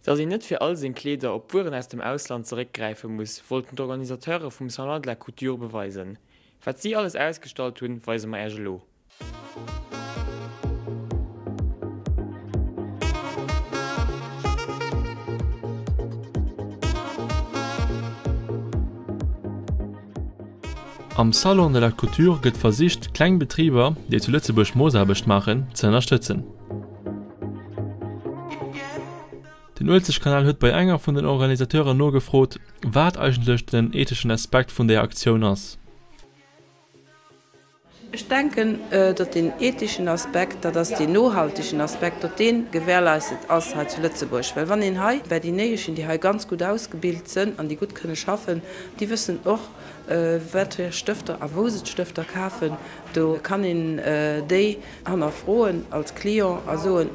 Datt een net fir all seng Kleeder op Wueren aus dem Ausland zeréckgräife muss, wollten d'Organisateure vum Salon de la Couture beweisen. Wat si alles ausgestallt hunn, weise mer Äech elo. Am Salon de la Couture gëtt versicht, kleng Betriber, déi zu Lëtzebuerg Moosaarbecht maachen, ze ënnerstëtzen. Den Uelzechtkanal huet bei enger vun den Organisateuren nogefrot, wat eigentlech den etheschen Aspekt vun där Aktioun ass. Ech denken, datt deen etheschen Aspekt, dat ass deen nohaltegen Aspekt, datt dee gewährleistet ass hei zu Lëtzebuerg. Well wann een hei bei déi Néieschen, déi hei ganz gutt ausgebilt sënn an déi gutt kënne schaffen, déi wëssen och, wat fir Stëfter a wou se d'Stëfter kafen, do kann een déi hannerfroen als Client a soen,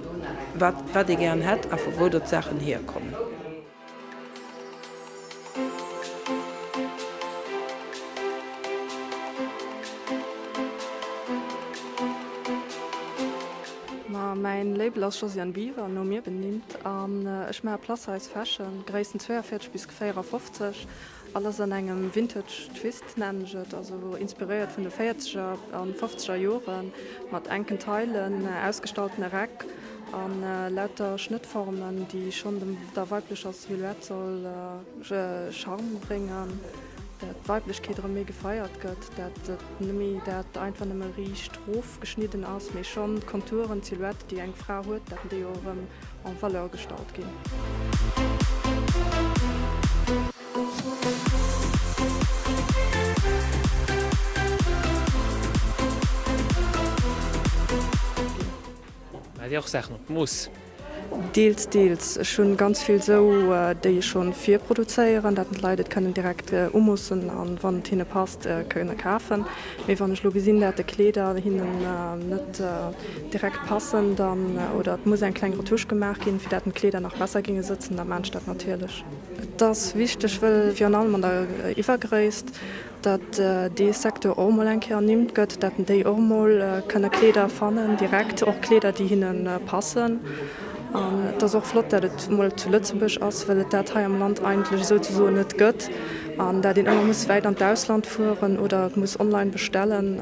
wat wat ee gären hätt a vu wou datt d'Saachen hierkommen. Ma mäin Label ass Josiane Biwer, no mir benimmt, an ech maache Plus Size Fashion, Gréissten 42 bis 54, alles an engem Vintage Twist nennen ech et, also inspiréiert vun de véierzeger an fofzeger Joren, mat enken Tailen, ausgestaltene Räck an lauter Schnëttformen, déi schonn dem der weiblecher Silhouette soll Charme bréngen, dat d'Weiblechkeet erëm méi gefeiert gëtt, dat et net méi dat einfach nëmme riicht rof geschnidden ass, mee schonn d'Konturen, d'Silhouette, déi eng Fra huet, dat déi och erëm en valeur gestallt ginn. Maacht Dir och Saachen op d'Mooss? Deels, deels. Ech hunn ganz vill sou, déi ech schonn virproduzéieren, dat d'Leit et kënnen direkt umoossen an wann et hinne passt, kënne kafen. Mee wann ech lo gesinn, dat de Kleeder hinnen net direkt passen, dann, oder et muss eng kleng Retouche gemaach ginn, fir dat d'Kleeder nach besser géinge sëtzen, da maan ech dat natierlech. Et ass wichteg, wëll virun allem an der Iwwergréisst, datt dee Secteur och emol eng Kéier ernimmt gëtt, datt déi och emol kënne Kleeder fannen direkt, och Kleeder, déi hinne passen. An et ass och flott, datt et emol zu Lëtzebuerg ass, wëll et dat hei am Land eigentlech esouzesoen net gëtt an dat een ëmmer muss wäit an d'Ausland fueren oder et muss online bestellen.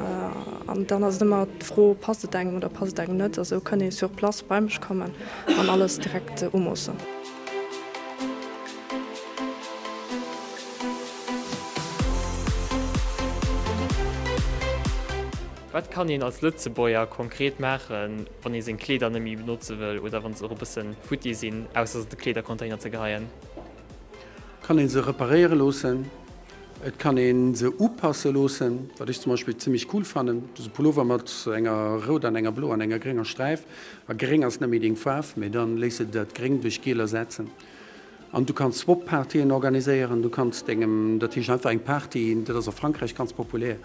An dann ass et ëmmer d'Fro, passt et engem oder passt et engem net? A sou kënn ee sur place bei mech kommen an alles direkt umoossen. Wat kann een als Lëtzebuerger konkret maachen, wann ee seng Kleeder net méi benotze wëll oder wann se och e bëssen futti sinn, ausser se an de Kleedercontainer ze geheien? Kann ee se reparéiere loossen, et kann ee se upasse loossen, wat ech zum Beispill zimmlech cool fannen. Du hues e Pullover mat enger rouder an enger bloer an enger grénger Sträif, a gréng ass net méi deng Faarf, mee dann léiss de dat Gréng duerch giel ersetzen. An du kanns Swap-Partyen organiséieren, du kanns dengem, dat heescht einfach eng Party, dat ass a Frankräich ganz populär,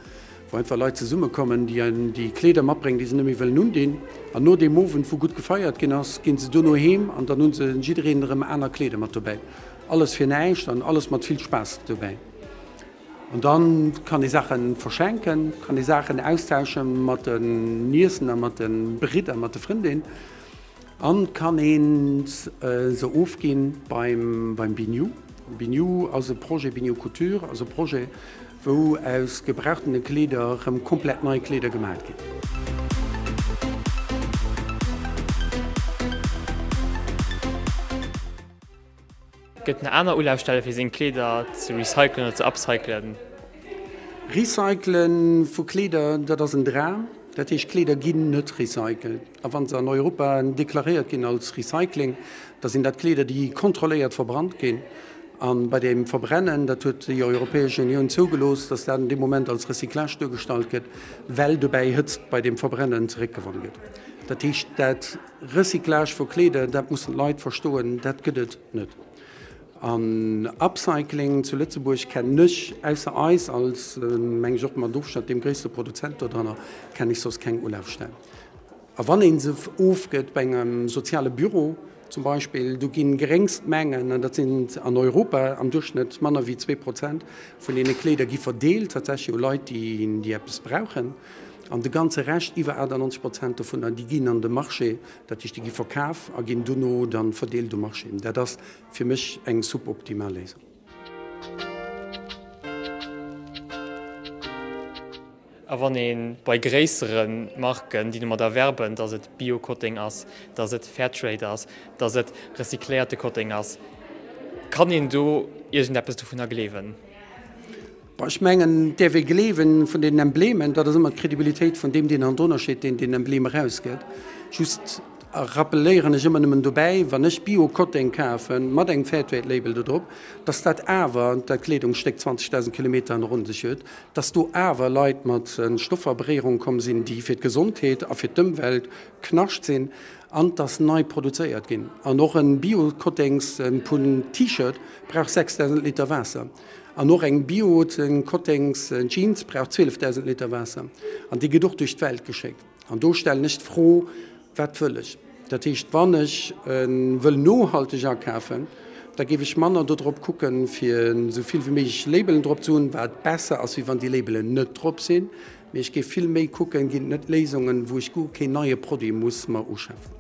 wou einfach Leit zesummekommen, déi déi Kleeder matbréngen, déi se net méi wëllen undinn. An no deem Owend, wou gutt gefeiert ginn ass, ginn se dono heem an dann hu se jiddereen erëm aner Kleeder mat dobäi. Alles fir näischt an alles mat vill Spaass dobäi. An da kann ee Saache verschenken, kann ee Saachen austausche mat den Niessen a mat de Bridder, mat de Frëndin. An kann een se ofginn beim Biniou. Biniou ass e Projet, Biniou Couture ass e Projet, wou aus gebrauchtene Kleeder erëm komplett nei Kleeder gemat ginn. Gëtt en aner Ulafstelle fir seng Kleeder ze recyclen oder ze upcyclen? Recyclen vu Kleeder, dat ass en Dram. Dat heescht, Kleeder ginn net recycelt. A wa se an Europa deklaréiert ginn als Recycling, da sinn dat Kleeder, déi kontrolléiert verbrannt ginn. A bei deem Verbrennen, dat huet déi Europäesch Unioun zougelooss, datt dat an deem Moment als Recyclage duergestallt gëtt, well dobäi Hëtzt bei deem Verbrennen zeréckgewonne gëtt. Dat heescht, dat Recyclage vu Kleeder, dat mussen d'Leit verstoen, dat gëtt et net. An Upcycling zu Lëtzebuerg kennen ech, ausser eis als, meng ech och mat Ofstand deem gréisste Produzent dodranner, kennen ech soss keng Ulafstell. A wann ee se ofgëtt bei engem soziale Büro zum Beispill, do ginn geréngst Mengen, an dat sinn an Europa am Duerchschnëtt manner wéi 2% vun deene Kleeder gi verdeelt tatsächlech u Leit, déi eppes brauchen. An de ganze Rescht, iwwer 98 Prozent dovunner, déi ginn an de Marché, dat heescht, déi gi verkaf a ginn dono dann verdeelt um Marché. Dat ass fir mech eng suboptimal Léisung. A wann ee bei gréissere Marken, déi domadder werben, datt et Bio-Kotteng ass, datt et Fairtrade ass, datt et recycléierte Kotteng ass, kann een do iergendeppes dovunner gleewen? Bon, ech mengen, et däerf ee gleewen, vun deenen Emblemen, dat ass ëmmer d'Credibilitéit vun deem, deen hannendrunner steet, deen deen Emblem erausgëtt. Just rappeléieren ech ëmmer nëmmen dobäi, wann ech Bio-Kotteng kafe mat engem Fairtrade-Label do drop, dass dat awer dat Kleedungsstéck 20.000 Kilometer ronderëm sech huet, dass do awer Leit mat Stoffer a Beréierung komm sinn, déi fir d'Gesondheet a fir d'Ëmwelt Knascht sinn, an dass nei produzéiert ginn. An och e Bio-Kottengs-T-Shirt brauch 6.000 Liter Waasser. An och eng Bio-Kottengs Jeans brauch 12.000 Liter Waasser. An déi gëtt och duerch d'Welt geschéckt. An do stellen ech d'Fro, Wat wëll ech? Dat heescht, wann ech wëll nohalteg akafen, da géif ech manner dodrop kucken, fir esou vill wéi méiglech Labelen drop ze hunn, wat besser ass, wéi wann déi Labelen net drop sinn. Mee ech géif vill méi kucken, ginn et net Léisungen, wou ech guer keen neie Produit muss mer uschafen.